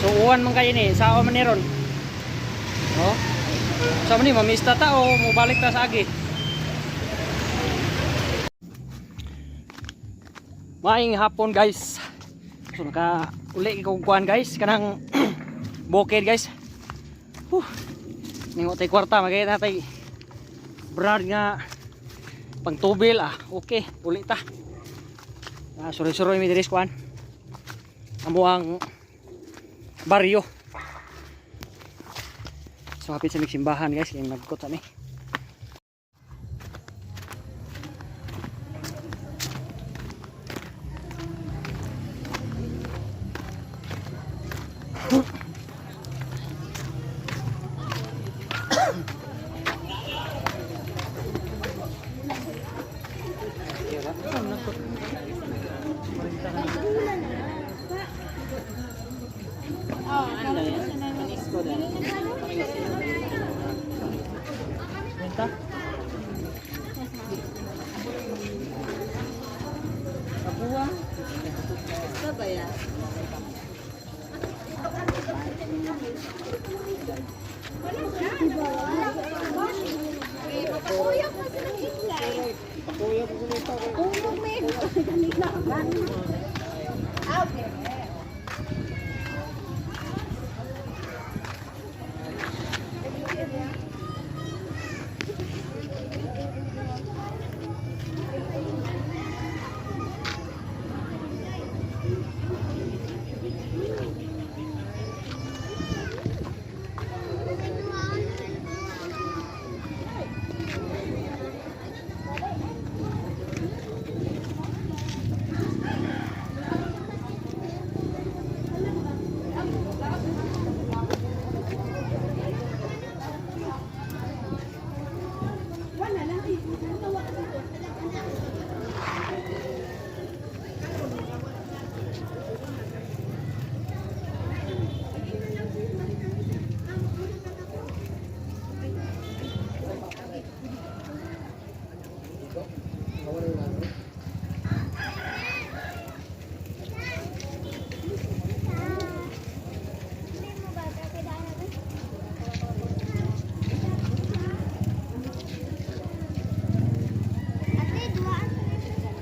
So uwan man kayo ni, sao man ni ron. Oh. Sa man ni mamista ta o mobalik ta sa agi. Maayong hapon, guys. So naka uli ko kuan, guys, kanang bukid, guys. Huh. Ningo tay kwarta magay na tay brad nga pangtubil ah. Okay, uli ta. Ah, suroy-suroy mi diri sa kuan. Amo ang baryo. So hapit sa mig simbahan, guys, kay nagkot sa mi. Benta? Kapuha? Pakuyog pa sila kilay. Pakuyog may. Ate, duaan ko na siya sa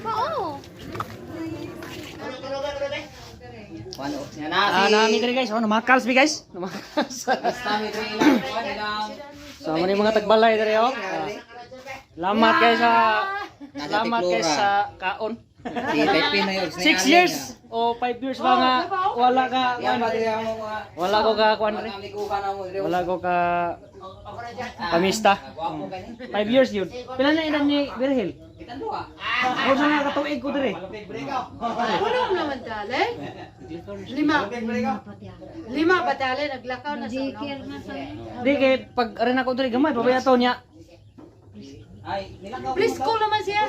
Oo. Ano? Yan na Ah, si nami diri, guys. Oh, namakals mi, guys. Namakals. Nami diri ilang kuan ilang So mo ni mga tagbalay diri oh. Ah. Salamat guys sa salamat guys sa kaon. Si Pepe na yun. 6 years o 5 years ba nga wala ka Yan kuan. ba diri mo mga Wala ko ka kuan diri. kami kuha na mo diri. Wala ko ka pamista. Gwapo kani. 5 years yun. Pila na edad ni Virgil? Kitan duha. O sa nga katuig ko diri. Puno naman tali. Lima. Lima ba tali? Naglakaw na sa uno. Di kay pag rin ako diri gamay pabaya to niya. Ay, nilakaw. Preschool naman siya.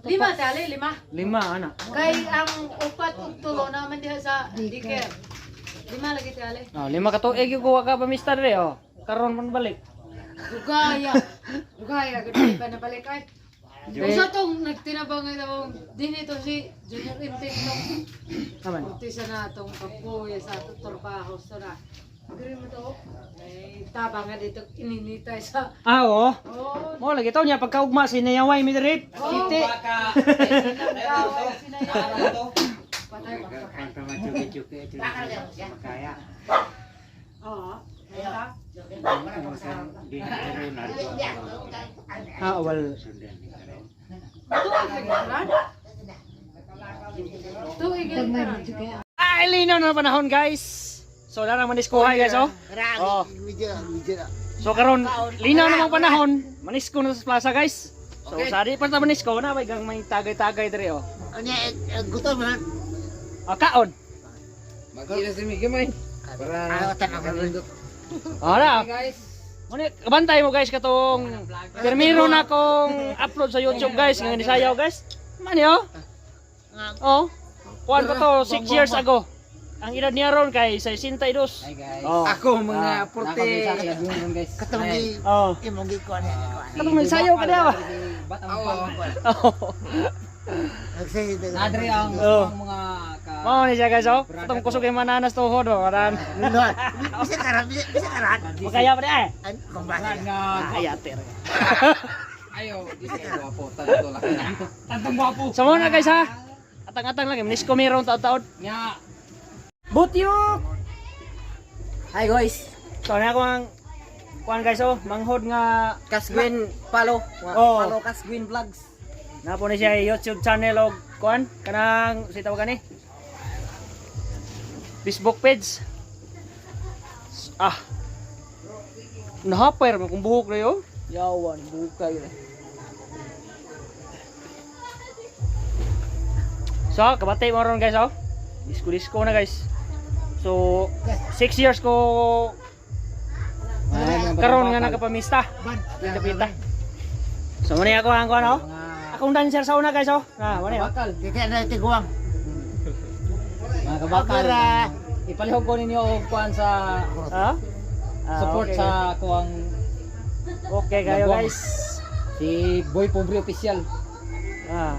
Lima tali, lima. Lima ana. Kay ang upat ug tulo naman diha sa daycare. Lima lagi tali. Oh, lima ka tuig yung kuha ka pamista diri oh. Karon man balik. Dugaya. Dugaya gud pa nabalik ay. Usa tong nagtinabang nga dinhi to si Junior Intake tong Naman. Umpisa na itong pagbuya sa atong trabaho sa na. Diri mo to. Ay, tabang nga dito ininitay sa. Ah, oo. Oh, Mo lagi to niya pagkaugma sinayaway mi diri. Kiti. Baka. Patay ba? Oo. Ah, wal. Tuig ka Tuig ka. Ah, linaw na panahon, guys. So larang maniskuhay, guys, oh. Oh. So karon linaw namang panahon, manisko na sa plaza, guys. So sa di pa ta manisko na may gang may tagay-tagay diri oh. Gutom ha? Ah, kaon. Magkila si Miguel may. Para Para Ora. Guys. Muna, kabantay mo guys katong permiro na kong upload sa YouTube guys nga nisayaw guys. Man yo. Oh. Kuan pa to 6 years ago. Ang edad niya ron kay 62. Hi guys. Oh. Ako mga porte. Guys. Katong gi Oh. imong gi kuan ni kuan. Katong nagsayaw ka diha ba? Oo. Oh. Nagsayaw. Nadre ang Oo. ang mga ka Mao ni siya guys oh. Katong kusog kay mananas tuhod oh. Karan. Bisa karan, bisa karan. Makaya pa di ay. An kumbasa. nga Ay ater. ayo di sa gwapo tanto lang. Tantong gwapo. So mo na guys ha. Atang-atang lang minis ko meron taod-taod. Nga. Butyok. Hi guys. So na ako ang kuan guys oh, manghod nga Kasgwin Palo. Oo. Palo Kasgwin Vlogs. Napo ni siya YouTube channel og kuan kanang si tawag kani. Facebook page. Ah. Nahapir mo kung buhok na yun. Yawan, buhok kayo. So, kabatay mo ron guys oh. Disco disco na guys. So, 6 years ko karon nga nakapamista. Pita-pita. So, muna ako ang kuan oh. Akong dancer sa una guys oh. Ah, muna oh. Bakal. Kita na tiguang. Mga kabakal. Ipalihog ko ninyo og kuan sa Ah? Ah, support okay, sa kuang Okay kayo Lagwang. guys. Si Boy Pobre Official. Ah.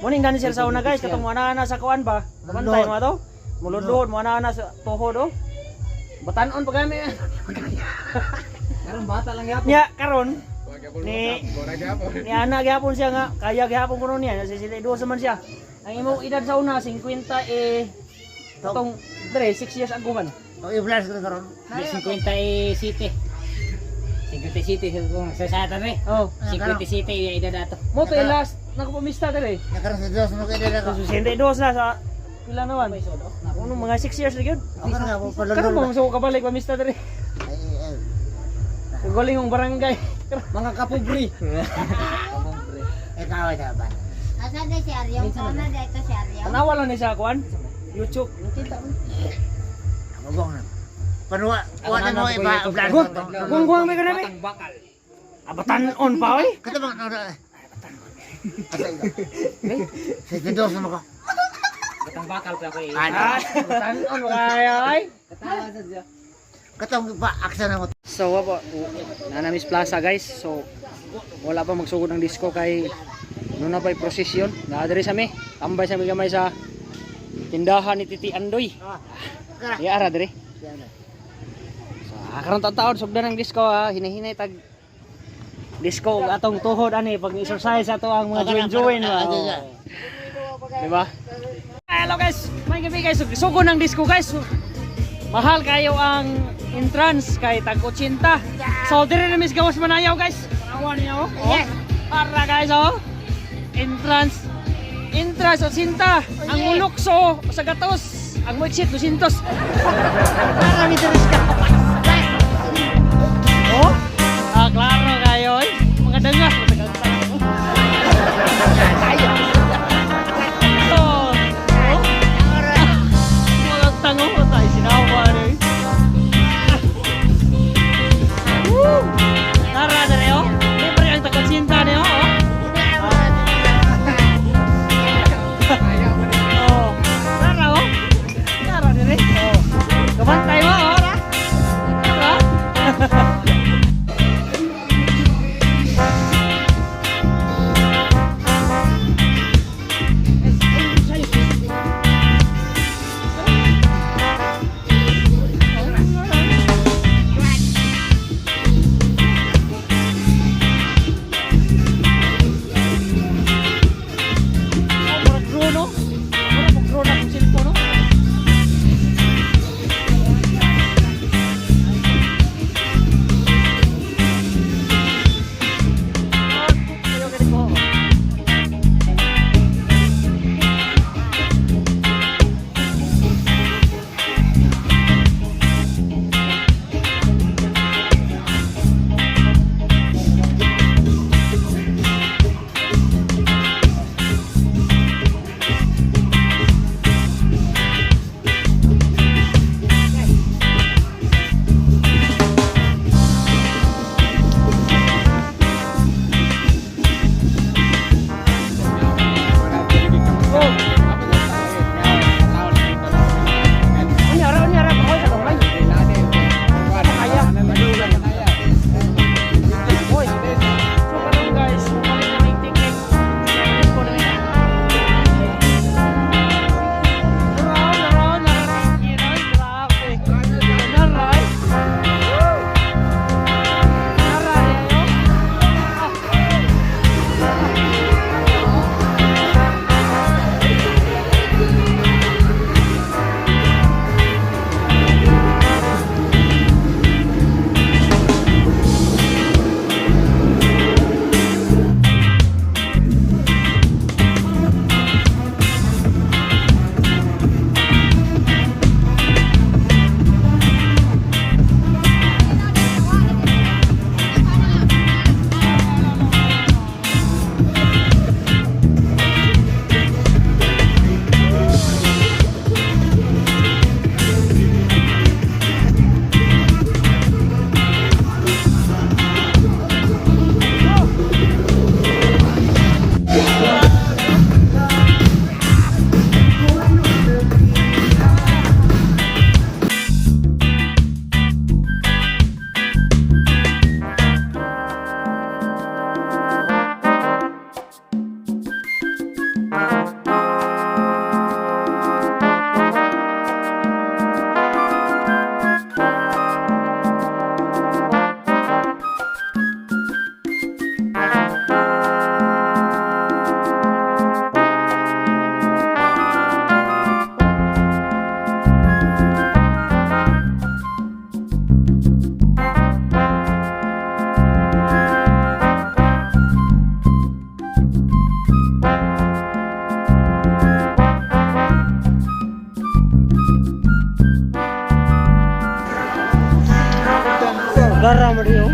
Muning dancer sa una guys katong mo ana sa kuan ba? Kabantay mo to. Muludlod mo ana sa tuhod oh. Batanon pa kami. Karon bata lang yapon. Nya karon ni ni ana gyapon siya nga kaya gyapon kuno niya nasa sila duha man siya. Ang imong edad sa una 50 eh katong dre 6 years ago man. O i-flash ko karon. 50 eh, City. 50 City sa sa dre. Oh. 50 City iya edad ato. Mo to yung last nakapamista dre. Nakaron sa Dios mo kay dira ko. So 62 na sa pila naman. Uno mga 6 years na gyud. Ako nga mo Karon palulol. mo sa kabalik pamista dre. Ay ay. Galing yung barangay. Mga kapobre. Ikaw ay ba? Asa na si Aryong? Kauna dito si Aryong? Tanawa lang ni sa kuan. YouTube. Magong na. Panuwa, kuha na mo iba flash Guwang, ko. guwang guwang may kanami. Batang bakal. Abatan on pa oy. Kato bang no. Asa ito? Sa Dios mo ko. Batang bakal pa ako eh. Ano? Ah, abatan on kaya ay. Katawa sa siya. Katong pa aksa na mo. So wa po, Nanamis Plaza guys. So wala pa magsugod ng disco kay ano na pa'y prosesyon. Naa diri sa mi. Tambay sa mi gamay sa tindahan ni Titi Andoy. Kara. Iya ara diri. So karon taon sugdan ng disco ha, hinahinay tag disco ug atong tuhod ani pag exercise ato ang mga join-join ba. Oh. Diba? Hello guys, may gabi guys. Sugo ng disco guys. Mahal kayo ang entrance kay tag 80. So dire na mis gawas manayaw guys. Tanawa niyo oh. Oh. Para guys oh. Entrance entrance 80. Ang mulukso sa gatos. Ang moitsit 200. Para mi diri sa Oh. Ah, klaro kayo eh. Mga dangas matagal. Oh. Oh. Mga tango tayo sinawa rin. Woo! Tara na rin oh. Libre ang taga-sinta niyo oh. Oh. Tara oh. Tara dire. Oh. Kabantay mo oh. Gara mo di oh.